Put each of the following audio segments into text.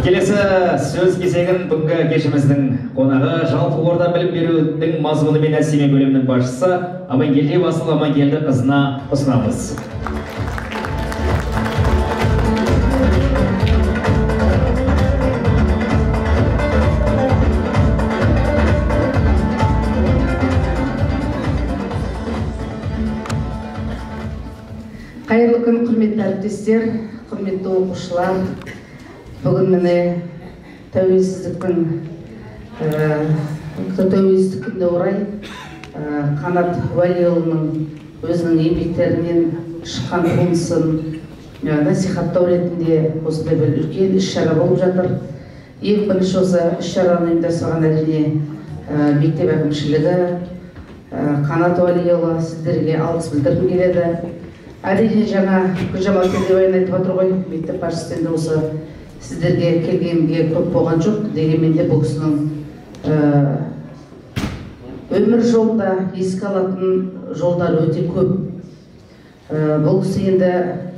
Келесі сөз кезегін бүгінгі кешіміздің қонағы жалпы орта білім берудің мазмұны мен әдістеме бөлімінің басшысы Амангелдиева Асыл Амангелді қызына ұсынамыз. Қайырлы күн, құрметті әріптестер, құрметті оқушылар. Бүгін міне тәуелсіздік күніне орай Қанат Уәлиұлының өзінің еңбектерінен шыққан туындысын насихаттау ретінде осындай бір үлкен іс-шара болып жатыр. Ең бірінші осы іс-шараны ұйымдастырған әрине мектеп әкімшілігі, Қанат Уәлиұлы, сіздерге алғыс білдіргім келеді. Әрине жаңа Гүлжамал Пердебаевна айтып отыр ғой, мектеп басшысы енді осы сіздерге келгенге көп болған жоқ, дегенмен де бұл кісінің өмір жолында еске алатын жолдар өте көп. Бұл кісі енді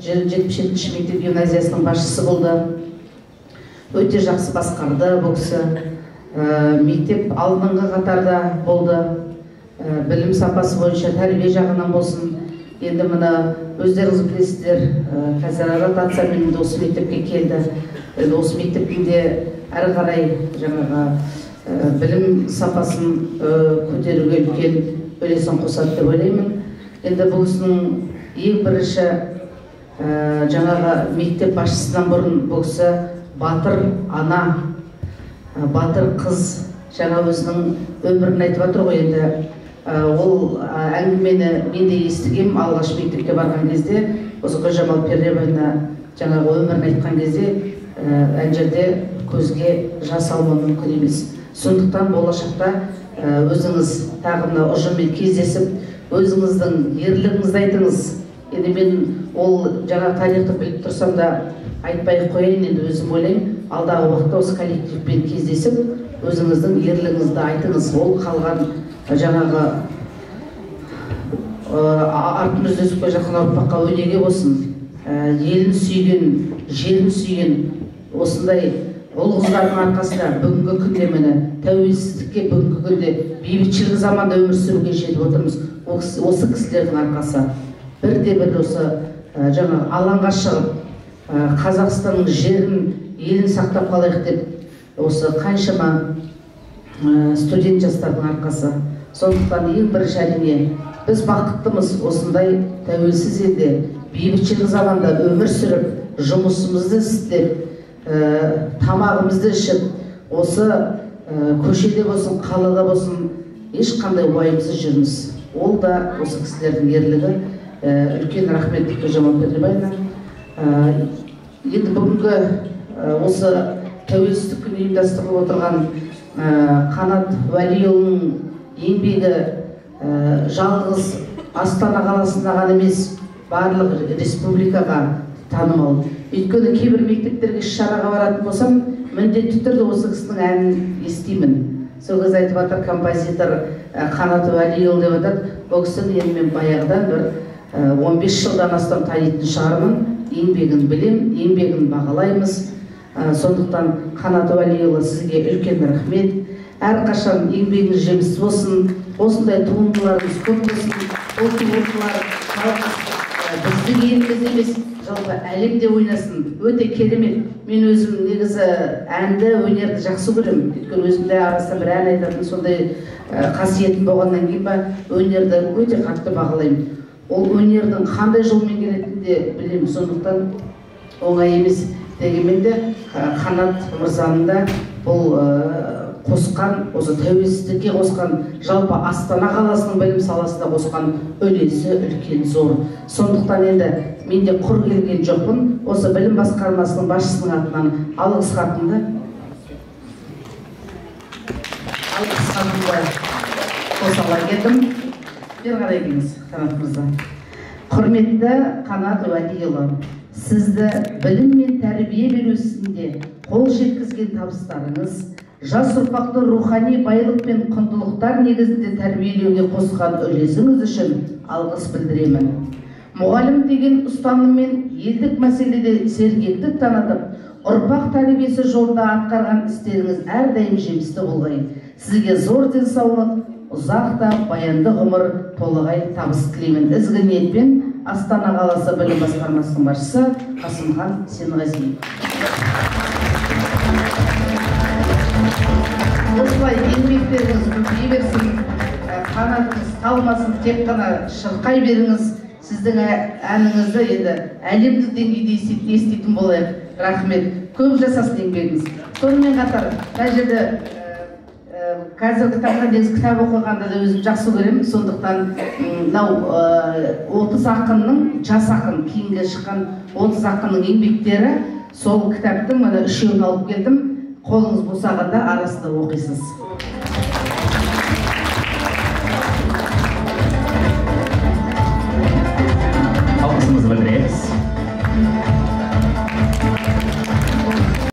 77-ші мектеп гимназиясының басшысы болды. Өте жақсы басқарды бұл кісі. Мектеп алдыңғы қатарда болды. Білім сапасы бойынша, тәрбие жағынан болсын. Енді мына өздеріңіз білесіздер, қазір ротациямен енді осы мектепке келді. Енді осы мектептің де әрі қарай жаңағы білім сапасын көтеруге үлкен үлесін қосады деп ойлаймын. Енді бұл кісінің ең бірінші жаңағы мектеп басшысынан бұрын бұл кісі батыр ана, батыр қыз, жаңа өзінің өмірін айтып жатыр ғой енді. Ол әңгімені мен де естігем, алғаш мектепке барған кезде, осы Гүлжамал Пердебаевна жаңағы өмірін айтқан кезде, ән жерде көзге жас алмау мүмкін емес. Сондықтан болашақта өзіңіз тағы мына ұжыммен кездесіп, өзіңіздің ерлігіңізді айтыңыз. Енді мен ол жаңа тарихты біліп тұрсам да айтпай қояйын, енді өзім ойлаймын, алдағы уақытта осы коллективпен кездесіп, өзіңіздің ерлігіңізді айтыңыз. Ол қалған жаңағы артымызда өсіп келе жатқан ұрпаққа өнеге болсын. Елін сүйген, жерін сүйген осындай ұл қыздардың арқасында бүгінгі күнде міне тәуелсіздікке, бүгінгі күнде бейбітшілік заманда өмір сүруге жетіп отырмыз. Осы кісілердің арқасы. Бірде бір осы жаңағы алаңға шығып, Қазақстанның жерін, елін сақтап қалайық деп осы қаншама студент жастардың арқасы. Сондықтан ең бірінші әрине біз бақыттымыз, осындай тәуелсіз елде бейбітшілік заманда өмір сүріп, жұмысымызды істеп, тамағымызды ішіп, осы көшеде болсын, қалада болсын ешқандай уайымсыз жүрміз. Ол да осы кісілердің ерлігі. Үлкен рахмет Гүлжамал Пердебаевна. Енді бүгінгі осы тәуелсіздік күні ұйымдастырылып отырған Қанат Уәлиұлының еңбегі жалғыз Астана қаласында ғана емес, барлық республикаға танымал. Өйткені кейбір мектептерге іс-шараға баратын болсам, міндетті түрде осы кісінің әнін естимін. Сол кезде айтып жатыр композитор Қанат Уәлиұлы деп жатады. Бұл кісіні енді мен баяғыдан бір 15 жылдан астам танитын шығармын. Еңбегін білем, еңбегін бағалаймыз. Сондықтан Қанат Уәлиұлы, сізге үлкен рахмет. Әрқашан еңбегіңіз жемісті болсын, осындай туындыларыңыз көп болсын. Ол туындылар жалғыз біздің елімізде емес, жалпы әлемде ойнасын. Өте керемет. Мен өзім негізі әнді, өнерді жақсы көремін. Өйткені өзім де арасында бір ән айтатын сондай қасиетім болғаннан кейін ба, өнерді өте қатты бағалаймын. Ол өнердің қандай жолмен келетінін де білемін. Сондықтан оңай емес. Дегенмен де Қанат мырзаның да бұл қосқан, осы тәуелсіздікке қосқан, жалпы Астана қаласының білім саласына қосқан үлесі үлкен зор. Сондықтан енді мен де құр келген жоқпын. Осы білім басқармасының басшысының атынан алғыс хатымды қоса ала келдім. Бері қарай келіңіз, Қанат мырза. Құрметті Қанат Уәлиұлы, сізді білім мен тәрбие беру ісінде қол жеткізген табыстарыңыз, жас ұрпақты рухани байлық пен құндылықтар негізінде тәрбиелеуге қосқан үлесіңіз үшін алғыс білдіремін. Мұғалім деген ұстаныммен елдік мәселеде сергектік танытып, ұрпақ тәрбиесі жолында атқарған істеріңіз әрдайым жемісті болғай. Сізге зор денсаулық, ұзақ та баянды ғұмыр, толағай табыс тілеймін. Ізгі ниетпен Астана қаласы білім басқармасының басшысы Қасымхан Сенғазиев. Осылай еңбектеріңіз көбейе берсін, қанатыңыз талмасын, тек қана шырқай беріңіз. Сіздің әніңізді енді әлемдік деңгейде еститін болайық. Рахмет. Көп жасасын еңбегіңіз. Сонымен қатар мына жерде қазіргі таңда негізі кітап оқығанды да өзім жақсы көремін. Сондықтан мынау 30 ақынның, жас ақын, кейінгі шыққан 30 ақынның еңбектері, сол кітаптың мына үшеуін алып келдім. Қолыңыз босағанда арасында оқисыз. Алғысымызды білдіреміз.